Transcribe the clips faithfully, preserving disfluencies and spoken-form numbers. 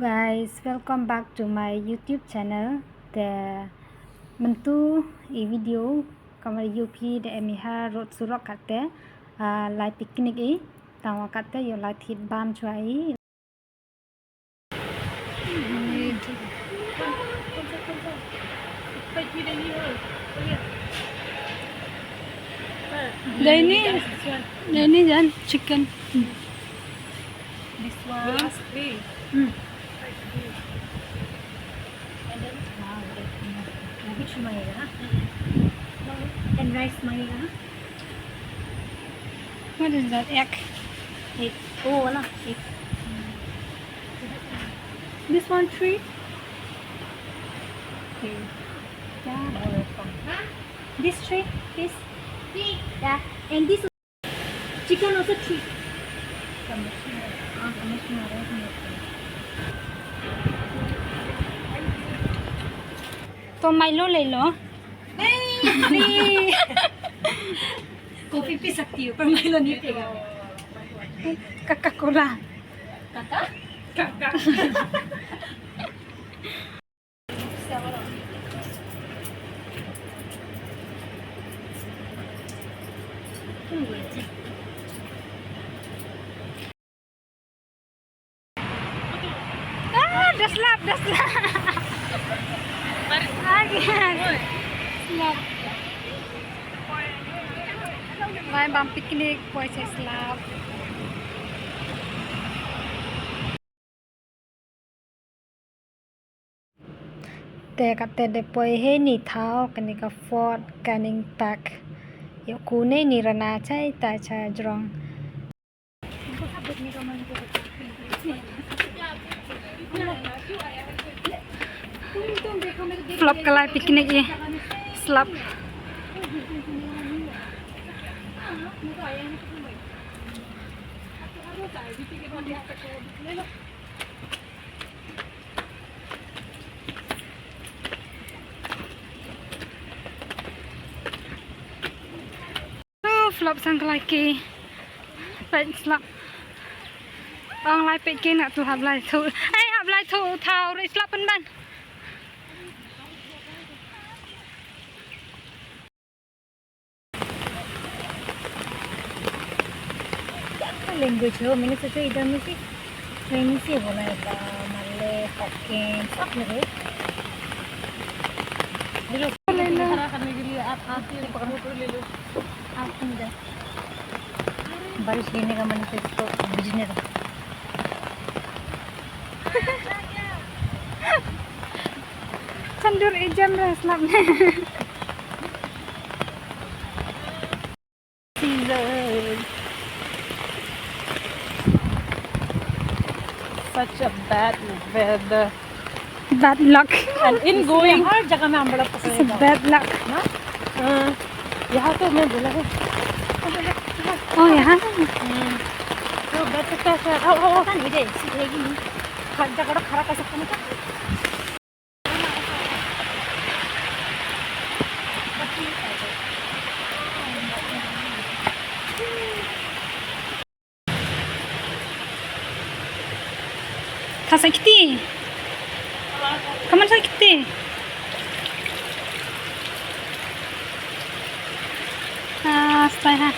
Guys, welcome back to my YouTube channel. Te mynta i video kamar U P da em i ha rot surok kate, ah, lai picnic i, tangwa kate ïoh lai thied bam chwa i. Dai ni, dai ni jan chicken. This one. We'll ask three. Hmm. And then, wow, cabbage mangega, ha? And rice mangega, ha? What is that? Egg. Egg. Oh, wala egg. This one three. Okay. Yeah, this three, please. Yeah, and this Chicken also three. To Milo lei lo. Hey, hey. Coffee pei sakti ho, par Milo nahi piyega. Coca-Cola. Coca? Coca. Ah, da slap, da slap. Lagi. Slap. Lai bam picnic, poi sha slap. Te kate de poi heini thaw kane ka Fort Canning Park. Ïoh kane ni rana chai tai cha jrong. Flop ka lai picnic i slap. Oh, flop sang ka lai ki. Peit slap. Ong lai peit ki na tu hap lai thu. Ei, hap lai thu thaw ri slap pynban. क्या language है वो? मैंने सोचा इधर में से कहीं से बोला है, बा-, मलय, हॉकिंग, सब है। ले लो। ले लो। खड़ा करने के लिए आप हाथ से पकड़ो, ले लो। आप समझा। बारिश गिरने का मैंने सोचा तो बिजनेस। Chandur ijam ras lap ne. Season. Such a bad weather. Bad luck. And in going, हर जगह में umbrella पकड़ेगा। It's a bad luck. ना? हाँ। यहाँ तो मैं बोला है। Oh, यहाँ? हम्म। तो बच सकता है शायद। आओ, आओ, आओ। पता नहीं, मुझे सीधेगी नहीं। खा-, जगह खड़ा कर सकता हूँ क्या? Tha sa kti. Kaman sa kti. Ah, stai ha.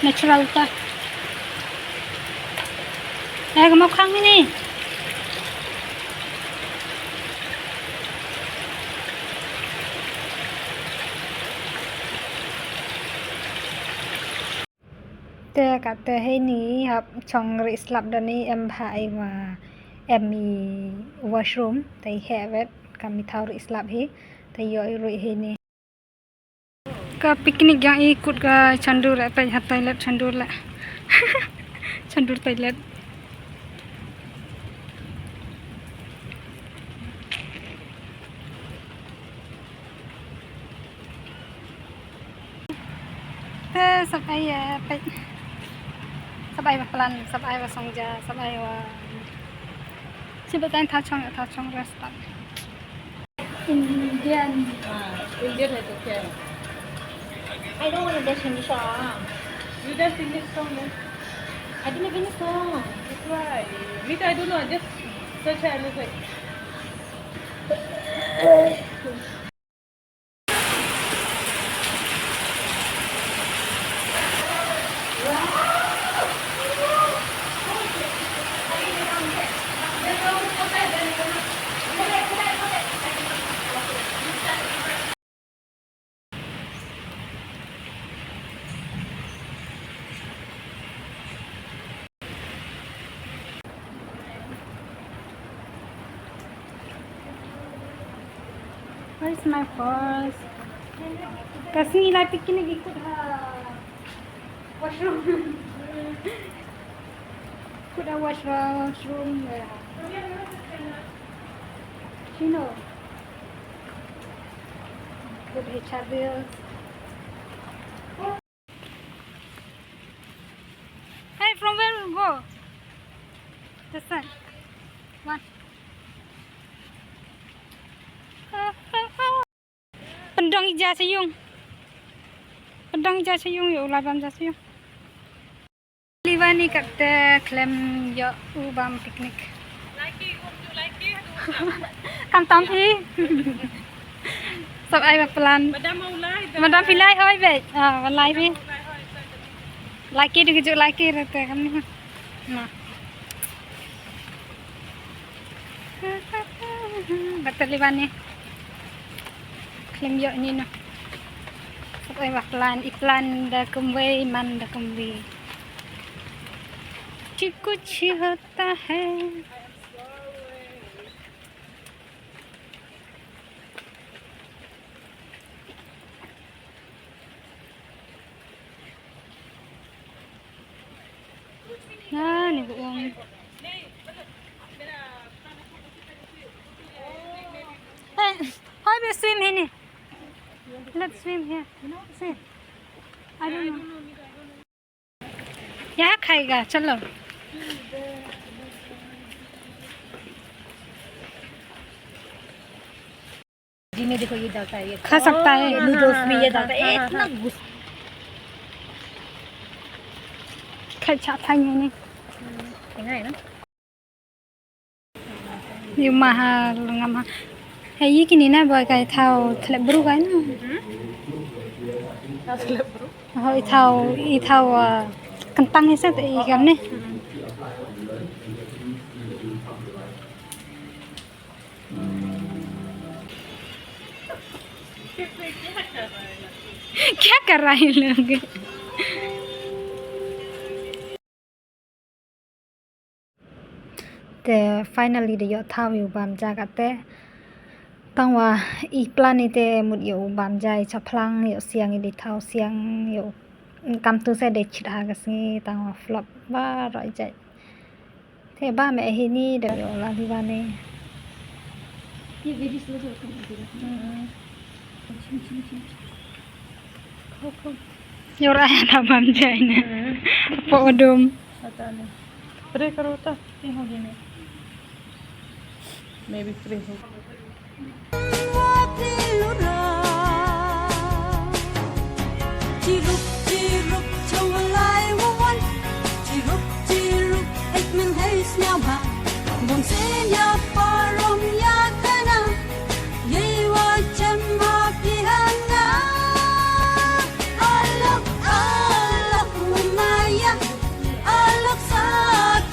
Natural ta. Eh, kamu khang ini. Te kate heini hap chong ri slap da ni em bha ai wa em i washroom te heh wet kam i thaw ri slap hi te ïoh i ri heini. Ka picnic jong i kut ka chandur le peit ha toilet chandur le. Chandur toilet. Te sap ai, eh, peit. Sap ai ba plan, sap ai ba song ja, sap ai ba. Chi ba tain tha chong, tha chong restaurant. Indian. Ah, Indian hai to kya hai? I don't want to dance Hindi song. You dance English song, no? I don't have any song. That's why. Me too, I don't know. I just Where's my purse? Ka sngi lai picnic i kut ha washroom. Kut ha washroom. Shino. Kut H R bills. Hey, from where we go? This side. One. Pyndong ïa ja sha ïung. Pyndong ïa ja sha ïung, ïa u lai bam ja sha ïung. Livani katte khlem ïoh u bam picnic. Kam tam phi. Sap ai ba plan. Madam phi lai hoi be. Ah, ba lai phi. Lai ki du ki ju lai ki rete kam ni. Na. Ba te Livani. Khlem ïoh ni na. Sap ai ba plan, i plan da kumwei, man da kumwei. Chi kuch hi hota hai. Na, ni bu ong. Hey, how do you swim here? Let's swim here. See. I don't know. यहाँ खाएगा, चलो। जी में देखो, ये डालता है, ये खा सकता है। नूडल्स में ये डालता है, इतना गुस्सा। Khai cha phai ni. Tengah ya. Yu ma ha ngam ha. Hei, yi kini na ba kai thaw thlep bru kai na. Thaw thlep bru. Ho i thaw, i thaw, ah, kentang hi sa te i kam ne. Kya kar rahe log? Te finally da ïoh thaw ïa u bam ja kate. Tangwa i plan ite mut ïa u bam ja i chaphlang ïa u siang i di thaw siang ïa u kam tu se de chit ha ka sngi tangwa flop ba roi jai. Te ba me hi ni da ïoh la di ba ne. Ïoh ra ya da bam ja ina. Po odum. Pray karo ta. Te ho gine. Maybe pray ho. Chirup chirup chawlai wawan. Chirup chirup ek min hei sniaw ba. Bun sniaw parom ya kana. Yei wa chem ma pi hanga. Alok alok maya. Alok sa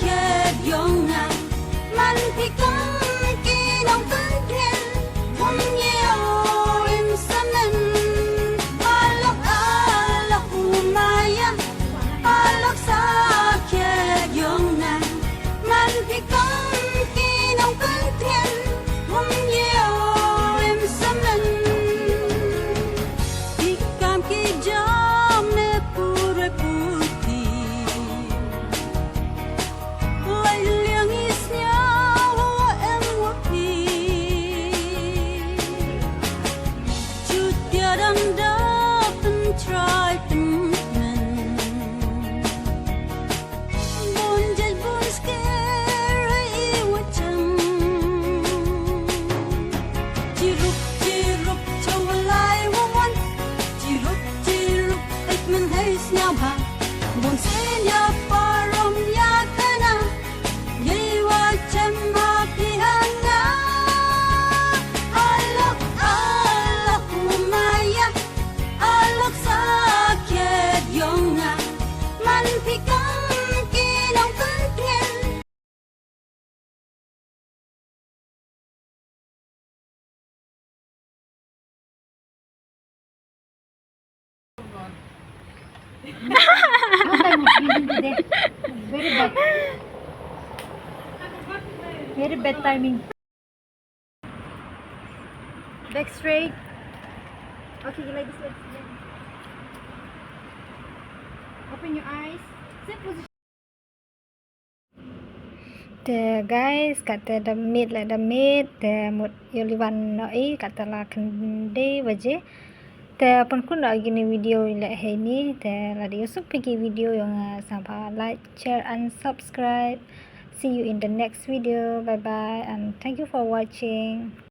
khet yong nga. Man pi kam ki nong kan khet. Bun What time have you been today? Very bad. Very bad timing. Back straight. Okay, you like this way. Open your eyes. Sit position. Te guys, kata da miet la da miet, te mut ïoh liwan noh i, kata la khyndai baje. Te pynkhun noh ïa kine video leh heini, te lada ïohsngew phi ki video ïong, uh, sngewbha like, share and subscribe. See you in the next video. Bye bye and thank you for watching.